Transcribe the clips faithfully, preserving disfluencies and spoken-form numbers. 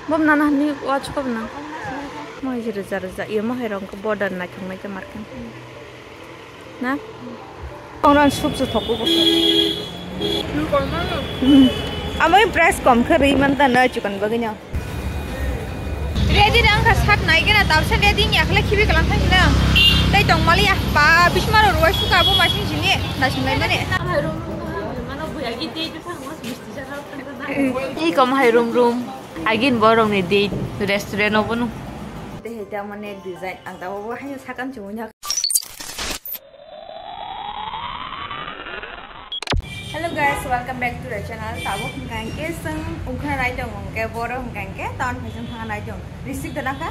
Bom nana hani watch ko bana. Mo jere jare ja. Iya mo hai rong ko border na khong nai ta marken. Na? Ongran sup su thok bo. Hmm. Amo price kom khe ri man ta na chikon bagwi no. Ready rang kha sat nai gena tabsa ready nya khle khibi kalang thang na. Tei tong mali ah pa bismaro ruwa suka bo masing sini. Nasing nai mane. I kom hai rum rum. Agin borok ni date restaurant o bono. Tei hai ta mane design ang ta bo hai sakam chumui na. Hello guys, welcome back to the channel. Tabuk hwnkha hwnkhe chwng ungkha nai tong hwnkhe borok hwnkha hwnkhe town phai chwng thangna nai tong. Receive da nakha?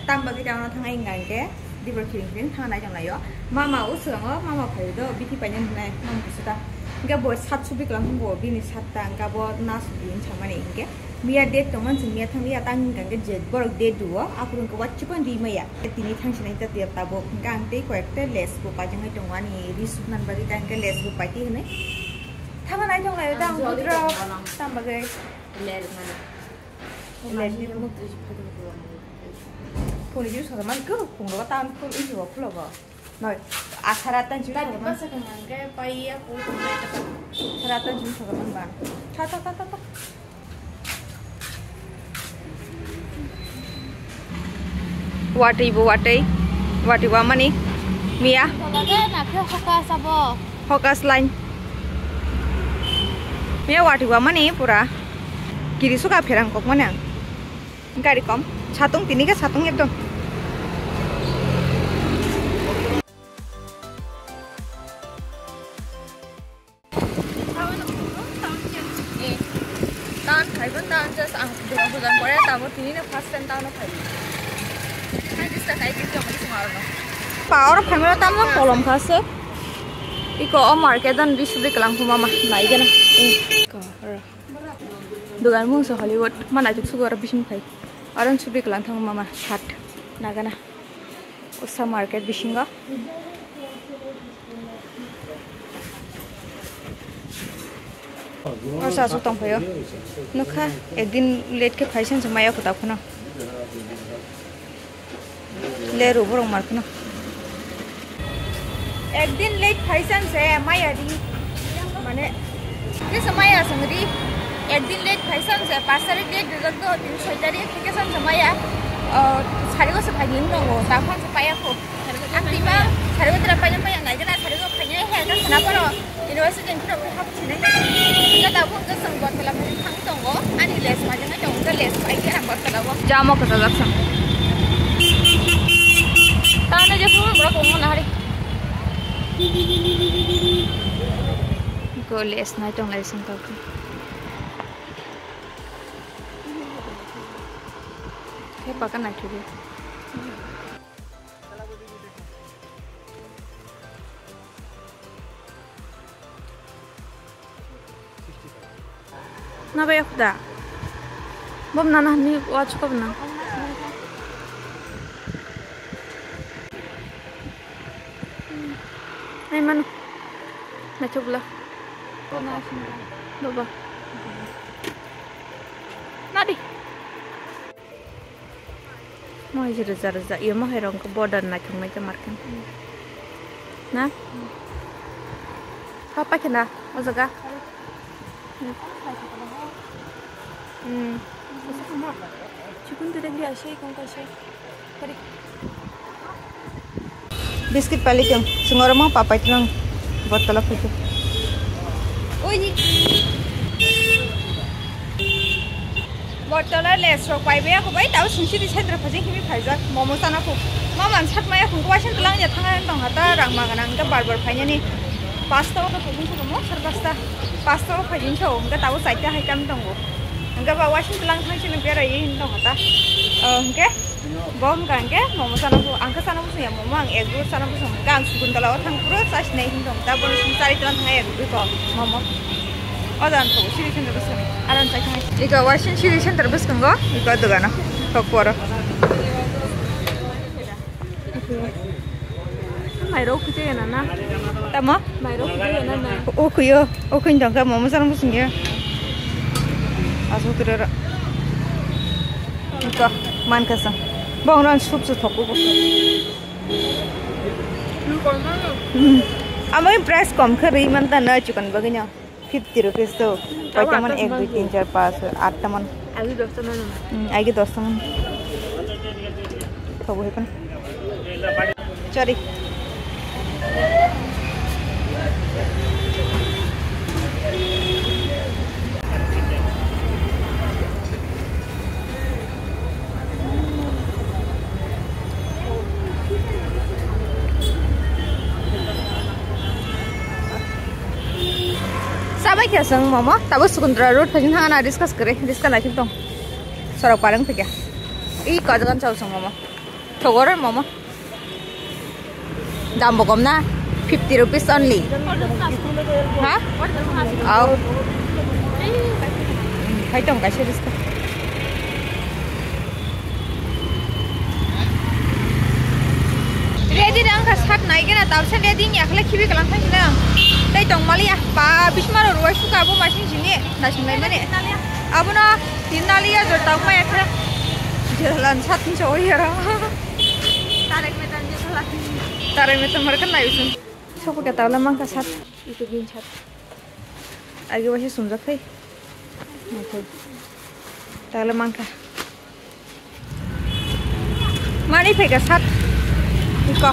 Tam bagwi town o thangna hwnkha hwnkhe dibor khiring khiring thangna nai tong laio. Mama o swkango, mama phai do bithi paina hwnai, mama kusuta. Hwnkhe bo sat subi kwlang bo bini sat ta hwnkha bo nas din samani hwnkhe. Miya date tongmani se miya thangli ya tang hwnkha hwnkhe je borok date rwo aphuru hwnkhe wachi phan ri maya. Tini thang sinai ta tiyap tabuk hwnkhe ang tei koyekta lace bo paijak nai tongo ani ri suknani bagwi ta hwnkhe lace bo paiti hinwi. Thangna nai tong lai ta ang budrao tam bagwi. Lace ni muk. Phone ni juice khakha man kwrwk phungrok ta ang phul isi bo phulogo. Noi, asara tan juice khakha man. Asara tan juice khakha man ba. Tha tha tha tha tha. Watwi bo watwi, watwi wamani miya. Tolode nakhe hokas abo. Hokas line. Miya watwi wamani pura. Kiri suka pherang kok mani ang. Gari kom. Satung tini ke satung ekdom. Town phaibo town just ang dua bulan pore tamo tini na first time town phai. Hai dista kai git jong sung arno. Pa oro phaimara tamno kolom khase. Iko o market dan bisubri kalang kuma ma nai gana. Dugan mung so Hollywood ma nai tuk sugo oro bising phai. Aron subri kalang thang mama hat nagana. Usa market bisingo. Asa asuk tongphaio. Nukha, ekdin late khe phaisa se maya kwtal kheno. Le rw borok mar kheno. Ekdin late phaisa se maya di. Mane, kisa maya sangri. Ekdin late phaisa se pas tarik late rijak do, tini soi tarik. Kisa se maya, oh, sarigo se phai nini tongo, ta phang se paya kho. Ang tima sarigo tira paina paya nai gana sarigo phaina he ka sana paro university ni pura pura hap sini. Ka ta phang ka sang bot kala phai thang tongo, ani les ma jana tongo, ka les pai ke ang bot kala bo. Jamo ka sajak sang. Ta na je phang bro ko mo na hari. Ko les nai tong lai sang ka. He pa ka nai thudi. Na bai khuda. Bom nana hani watch ko bana. Ai mano. Na chubla. Baba. Nadi. Mo hai rwja rwja, iyo mo hai rong khe border naithok nai khe markhe. Na? Ha paikhe na o jaga? Hmm. Chikon twi dagi asai kong kaisa. Kari. Biscuit pali tong, singoramo papai tong, botolo photo. Oi ni. Botolo les rok pai baya ko bai, tao sungsi di center phajing kimi phaijak, momo sana ko. Mama sak maya khungko waising tlang ja thang tong hata rang ma ganang ka bar bar phainani. Pasta ko phajing ko mo sar pasta. Pasta ko phajing ko, ka tao saita hai kam tongo. Hingke ba wasing tlang thang sini berai ye hin tong ta. Oh, hingke? Bo hingka hingke momo sana bu, ang khe sana bu sungya momo, ang egg roll sana bu sung, hingke ang sukun tola o thang puro chasi nai hin tong ta, bo sung chari tlang thang egg roll ko momo. O dan to siri center bu sung, aran chai thang. Iko wasing siri center bu sung go, iko dogano, tok poro. Mairok kuje na na. Tamo? Mairok kuje na na. O kuyo, o kuyo dong ka momo sana bu sung ya. Aso kuro. Iko, mankha sa. Bong ron sup su thok ubo. Hmm. Amo price kom khe ri man ta na chikon bagwi no. Fifty rupees to. Abo paita man atta ek, dui, tin, char, panch, atta man. Agi dosta man. Hmm, agi dosta man. Thobo hepan. Sorry. Sabai khe song momo, tabo Sukundra road phajin thangna discuss kare, discuss naising tong. Sorok parang thikya. I kajagan chau song momo. Thogor momo. Dam bo kom na, fifty rupees only. Ha? Au. Khai tong kaisa riska. Ready rang kha sat nai gena tabsa ready nya khle khibi kalang khai na. Tei tong mali ya pa bisma ro ruai suka bo masing sini nasing lai mane. Abono tin nali ya jor tau ma ya khle. Jelan sat ni so ya ra. Tarek metan je sala. Tarek metan mar kan lai usun. Sopo ke tawla mangka sat. Itu bin sat. Agi wasi sumjak khai. Oke. Tawla mangka. Mani phai ka sat. Iko.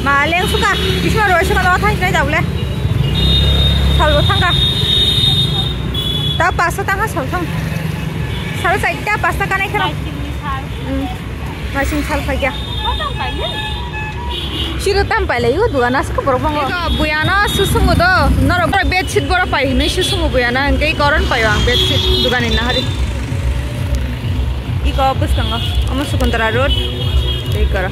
Ma leng suka. Bisma roi suka lo thang jai daule. Salbo thangka. Ta pasta tangka sal thang. Sal saita pasta kanai khera. Hmm. Masing sal phai ya. Siro tam pailai o dugan asko borok bango. Iko buyana susungo do. Norok bedsheet borok pai hinui susungo buyana. Hingke iko oron paio ang bedsheet dugan ni nahari. Iko bwskango. Omo Sukundra road. Tei koro.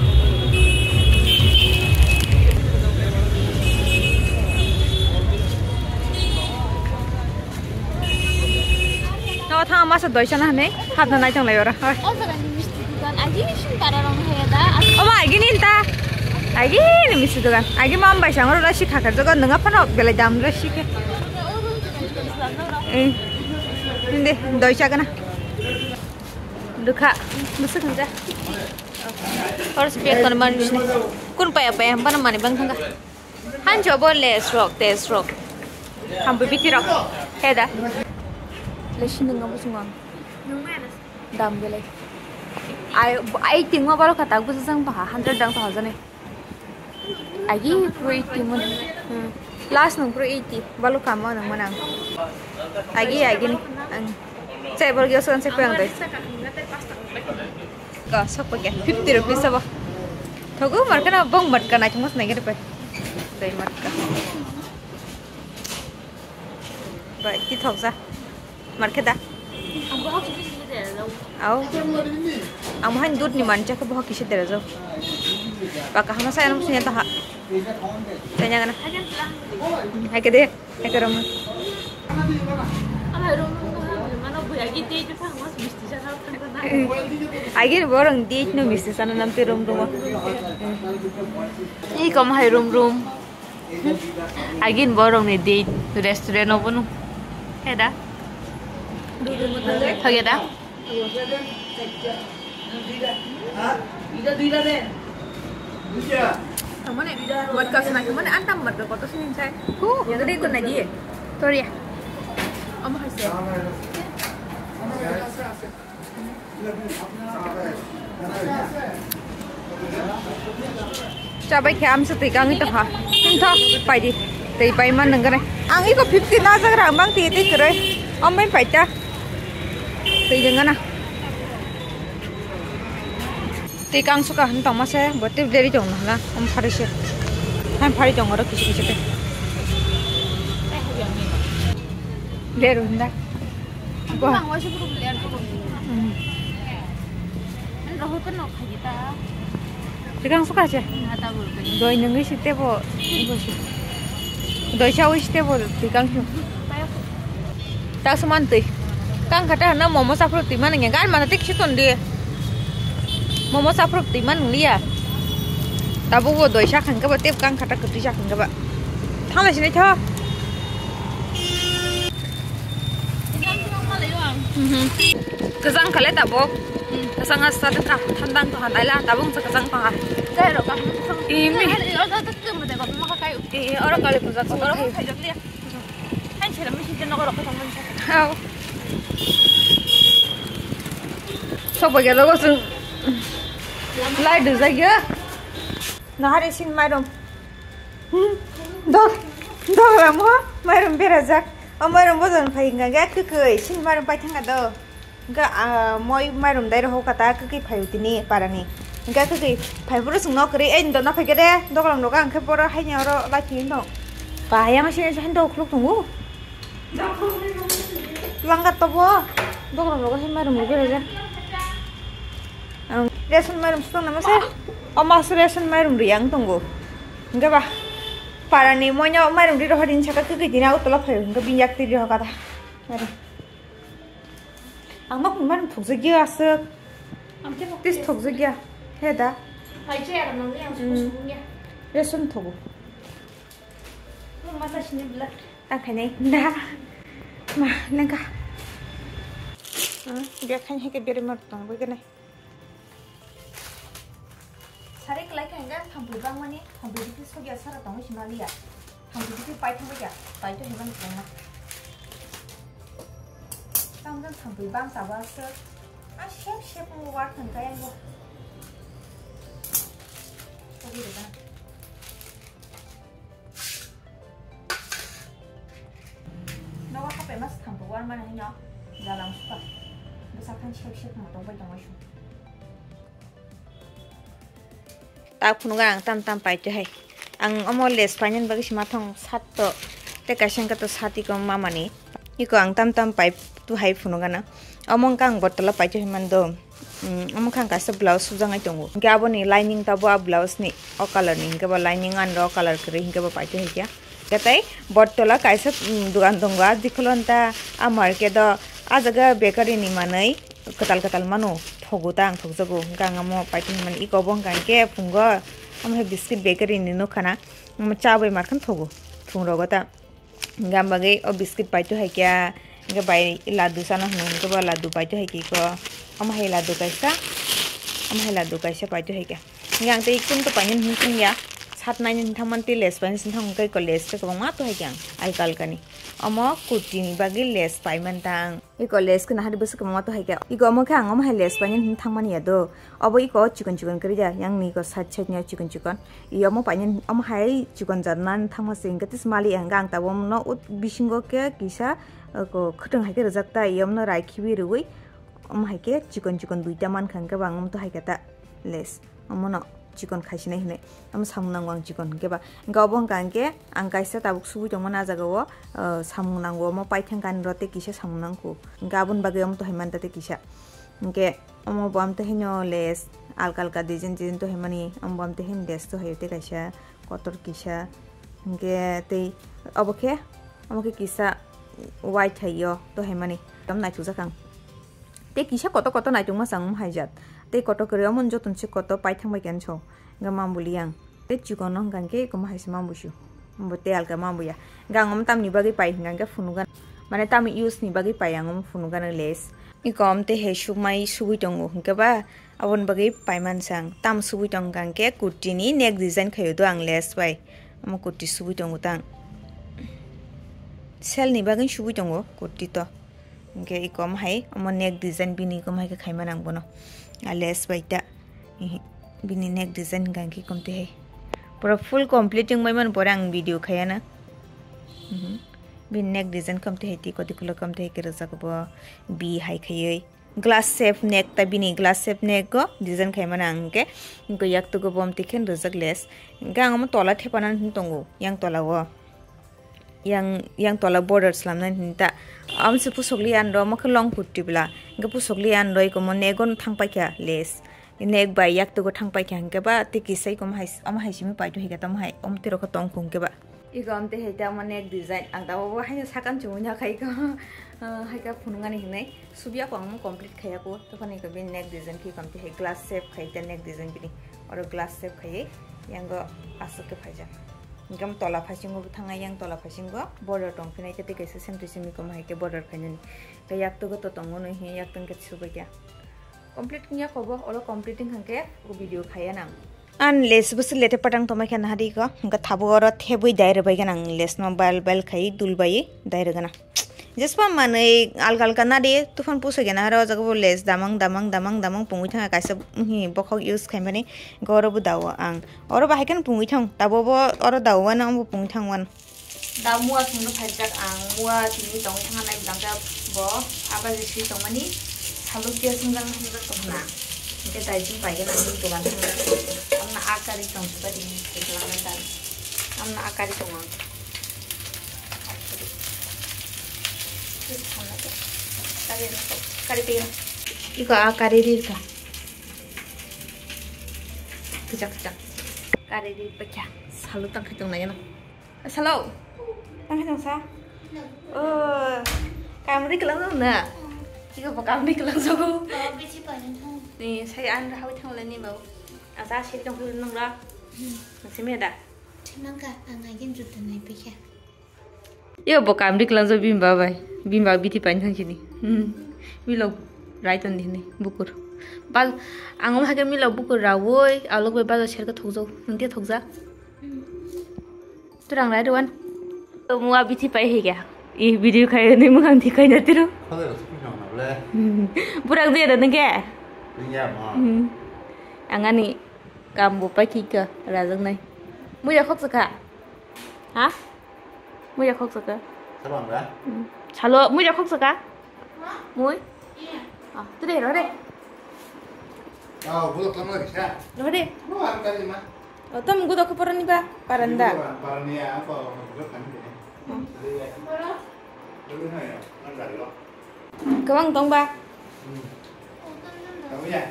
No thang masa doisa na hane. Hapna nai tong lai ora. Hoi. O jaga ni misti dukan, agi ni sing para rong haya da. Omo agi ni ta. Agi ni misti dukan. Agi mam bai sang ora si khakar jaga nunga phano belai dam ra si ke. Eh. Inde doisa kana. Dukha. Musu khanja. Ora si pek kon man bisne. Kun paya paya, bana mani bang thanga. Hanjo bo les rok, tes rok. Hambu biti rok. Heda. Lesi nung abu sungang. Dam belai. Ai, ai tingma balo kata aku sesang paha, hundred dang paha jane. Agi pro eighty mun. Hmm. Last nung pro eighty. Balo kama nung manang. Agi, agi ni. Ang. Cai bor gyo sukan cai pang doi. Ka, sok pa kya? Fifty rupees abo. Thogo, marka na bong matka na chungmas na gere pa. Dai matka. Bai, ti thok sa. Marka da. Au. Ang han dut ni man chakhe bohok kisi dera jau. Baka hama saya nung sunya taha. Saya gana. Hai kede. Hai kede. Agin borong date no misti sana nam te rum rum. Iko hai rum rum. Agin borong ni date restaurant obo no. Heda. Hage da. Mane, matka swnai, mane, antam matka koto sini sai. Hu. Yang gede ikut lagi. Sorry ya. Ama hai se. Chabai khe amsa twi kangwi tongkha. Tungtho, paidi. Twi paiman nang gwnai. Ang iko fifty na jagra ang bang twi twi kwrwi. Ambai paita. Twi jengana. Twi kang suka han tongma se, bo twi bleri tong na. Om phari se. Han phari tong oro kisi kisi twi. Leru hinda. Wah. Ang waisa group leader ko. Hmm. Ang rohor ko nok khaji ta. Tikang suka se? Na ta bol pe. Doi nungwi si tebo, ibo si. Doi sawi si tebo tikang su. Payo. Ta suman twi. Kang khata na momo saphru twi man nge gan mana tik si ton di. Momo saphru twi man liya. Tabu bo doi sa khang ka ba tep kang khata kwtwi sa khang ka ba. Thang lai sinai tho. Mhm. Kwchang kha le tabuk. Kasang asta tangka, thandang to han aila, tabung sa kasang paha. Jai ro ka. Imi. Oro ka tum de ko ma ka kai. Eh, oro kali puja ko. Oro ka jok liya. Hai chela mi sinte nogo rok ka tang man sa. Hao. Sok bagya logo sung. Lai du jagya. Nahari sin mairum. Dok, dok ramo mairum berajak. O mairum bojan phai hingga ga kwkwi sin mairum pai thangka do. Hingke, ah, moi mairum dai rohok kata kwkwi phaio tini parani. Hingke kwkwi phai phuru chwng nok kwrwi, "Ei, ndo na phaikhe de, dokolong rogo ang khe boro haini oro lai phaiwi dong." Ba, yang se, se, se, dok khuluk tongo. Langka tobo, dokolong rogo hai mairum rwgwi rwjak. Ang ration mairum sutong nama se? O mas ration mairum rwi ang tongo. Hingke ba, parani moino mairum rwi rohor din saka kwkwi tini Agartala phaio, hingke bini yak twi rohor kata. Mairum. Ang nok ni mani thokjagya aswk. Ang khe nok tis thokjagya. He da. Hai che aram nang yang suku suku ya. Ration thogo. Nung masa sini bela. Ang khainai da. Ma lengka. Hmm, dia khain heke beri mar tong bai gane. Sari kelai khe hingke thampui bangmani, thampui dikhe sogya sara tongwi sima liya. Thampui dikhe paithangbai kha, paito hinmani tongma. Tamjang thampui bang tabo aswk. A sep sep wngwi war thang kaya bo. Sogwi rwgana. Nogo hapai mas thampui war mani hino jalang suka. Bwsa khan sep sep mo tongbai tongwi sung. Tak phunukgo ang tam tam paito hai. Ang omo lace painani bagwi se mathang shirt to tei kaisa hwnkhe to shirt iko mamani. Iko ang tam tam pai tu hai phunukgana. Omo wngkha ang bottle o paito hinmani do. Mm, omo khe ang kaisa blouse sujak nai tongo. Hwnkhe aboni lining tabo a blouse ni o colour ni hwnkhe bo lining ani o colour kwrwi hwnkhe bo paito hai khe. Hwnkhe tei bottle o kaisa, mm, dogan tongo a dikholo nta a market o a jaga bakery ni manwi. Kwtal kwtal mano, thogo ta ang thokjago, hwnkhe ang omo paithago mani, iko bo hwnkha hwnkhe phungo, omo hai biscuit bakery ni nukha na, omo cha bai markhe thogo, phung rogo ta, hwnkhe ang bagwi o biscuit paito hai khe, hwnkhe bai ladu chana hwnwi hwnkhe bo ladu paito hai khe iko, omo hai ladu kaisa, omo hai ladu kaisa paito hai khe, hwnkhe ang tei kunto painani hwnwi thangya, sat nainani thangmani tei lace painani thangmani tei iko lace khe kwbangma to hai khe ang alka alka ni, omo kurti ni bagwi lace paimani ta ang. Iko lace khe nahari bwswk kwbangma to hai khe. Iko omo khe ang omo hai lace painani hwnwi thangmani ya do. Obo iko chikon chikon kwrwi ya. Yang ni iko side side ni chikon chikon. Iyo omo painani omo hai chikon jat nani thangma se hwnkhe tei mali ya hwnkhe ang tabuk omo no bisingo khe kisa iko khwtwng hai khe rwjak ta. Iyo omo no rai khibi rwui omo hai khe chikon chikon duita mankha hwnkhe bo ang omo to hai khe ta lace. Omono chikon khaisinai hinwi. Omo samung nango ang chikon hwnkhe ba. Hwnkhe obo hwnkha hwnkhe ang kaisa tabuk subui tongmani ah jagao, ah, samung nango omo paithang kaniro tei kisa samung nangkhu. Hwnkhe aboni bagwi omo to hai manta tei kisa. Hwnkhe omo bo amtwi haino lace alka alka design design to hai mani. Omo bo amtwi haino lace to hai tei kaisa kotor kisa. Hwnkhe tei obo khe, omo khe kisa white hai o to hai mani. Ekdom naithokjak ang. Tei kisa kotor kotor naithokma chang omo hai jat. Tei kotor kwrwi omo jotono se kotor paithang bai khe so. Hwnkhe mambo li ang. Tei chikon no hwnkha hwnkhe eko ma hai se mambo sio. Bo tei alka mambo ya. Hwnkhe ang omo tamni bagwi pai hwnkha hwnkhe phunukgana. Mane tamni use ni bagwi pai ang omo phunukgana lace. Eko omo tei hai sukmai sugui tongo hwnkhe ba aboni bagwi paiman sang. Tam sugui tong hwnkha hwnkhe kurti ni neck design khaio do ang lace bai. Omo kurti sugui tongo tang. Sale ni bagwi sugui tongo kurti to. Hwnkhe eko omo hai omo neck design bini eko omo hai khe khaimani ang bono. A lace bai ta. Ehe, bini neck design hwnkha hwnkhe komtwi hai. Pura full complete wngbaimani pore ang video khaiya na. Mhm. Bini neck design komtwi hai twi koti kulo komtwi hai khe rwjak bo B hai khaiwi. Glass shape neck ta bini glass shape neck o design khaimani ang hwnkhe. Hwnkhe yaktugo bo omtwi khe rwjak lace. Hwnkhe ang omo tola thepanani hwn tongo yang tola o. Yang, yang tola border slamnai hinwi ta. Amse pusok li anro, omo khe long kurti bwla. Hwnkhe pusok li anro, iko mo neck-o thang paikha lace. Neck bai yaktugo thang paikha hwnkhe ba, tei kisa iko omo hai, omo hai simi paito hai khe tamo hai, omo tei rokho tong kho hwnkhe ba. Iko omo tei hai ta omo neck design. Ang tabuk bo haino sakang chumui no khai kho. Ah, hai khe phunuknani hinwi. Subya ko ang complete khaiya ko. Tokoni ko bini neck design khe kom tei hai glass shape khai ta neck design bini. Oro glass shape khaiwi. Yango aswk khe phaijak. Hwnkhe tola phasingo bo thangnai, yang tola phasingo border tong phinai khe tei kaisa same to same iko hai khe border khainani. Khe yaktugo to tongo nw hwnwi yaktung khe subai khe. Complete wngya kobo, oro complete wngkha khe o video khaiya nang. An les bwswk lete patang tongma khe nahadi ko, hwnkhe tabuk oro thebwi dai rwbai gana ang les no bal bal khai dul bai dai rwgana. Jespa manwi alga alga nadi tufan puso gena haro jaga bo les damang damang damang damang pungwi thanga kaisa hi bokhok use khaimani hwnkhe oro bo dao ang. Oro bahai khe pungwi thang tabo bo oro dao wano ambo pungwi thang wano. Da mua songno phaijak ang, mua tini tongwi thangna nai bwlangkhe bo aba je swi tongmani saluk khe swngjak swngjak tongna. Hwnkhe dai chwng paigwna ang dogan thangna. Amna a kari tong sibadi tongna da. Amna a kari tong ang. Kari ano kari paigwna. Iko a kari rirka. Kejak kejak. Kari ri paikha. Saluk tangkhe tong nai gana. Salo. Tangkhe tong sa. Oh. Kamri kelang na. Iko bo kamri kelang jogo. Ni sai an hawi thang le ni bau. Asa sik tong phul nung ra. Nasi me da. Nangka ang agin juta nai paikha. Yo bo kamri kelang jogo bini baba bai. Bini baba bithi pain thang sini. Hmm. Milo rai ton di hini bukur. Bal ang om hake milo bukur rawoi alok bai bazar serka thokjak. Nung te thokjak. Turang rai doan. To mua bithi pai higa. I video khai ni mukang thi khai na tiru. Khole ro sukri nang na ble. Burang de da nengke. Ringya ma. Angani kam bo pai khika rajang nai. Muya khok saka. Ha? Muya khok saka. Sabang ba? Salo muya khok saka. Mui? Ah, tu deh, roh deh. Oh, bulok tong lagi sa. Roh deh. Roh, aku kali mah. Oh, tam gudo ke parani ba, paranda. Parani ya, apa? Bulok kan ini. Dulu na ya, kan dari lo. Kawang tong ba? Hmm. Kamu ya?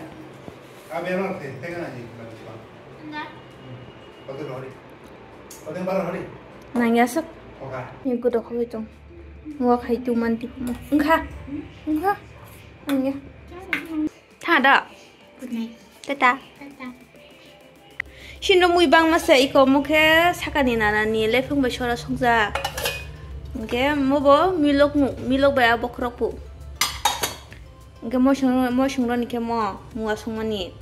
Kamu yang lo, teh, teh kan aja, bukan sih, Bang. Enggak. Hmm. Kau tuh roh deh. Kau tuh yang baru roh deh. Nang ya sek. Oke. Ini gudo kau itu. Wak hai tu manti mo. Engkha. Engkha. Angya. Tha da. Good night. Tata. Tata. Sino mui bang masa iko mokhe sakani nana ni lephung bai sora songja. Oke, mobo milok mu, milok bai abok rok pu. Oke, mosong, mosong roni khe mo, mua songmani.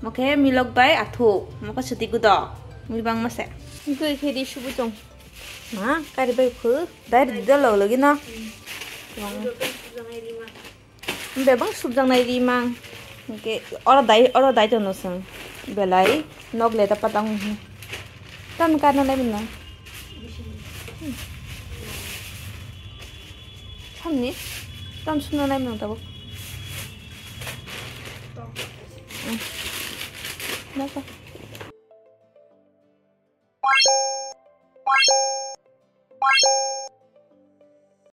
Mokhe milok bai athu, mokhe suti gudo. Mui bang masa. Oke, khe di subu tong. Ma, kari bai khu, dai di dolo logi no. Bebang subjak nai ri mang. Hingke oro dai, oro dai tono song. Belai nok le ta patang. Tam ka na nai mino. Samni. Tam sumna nai mino tabo. Napa?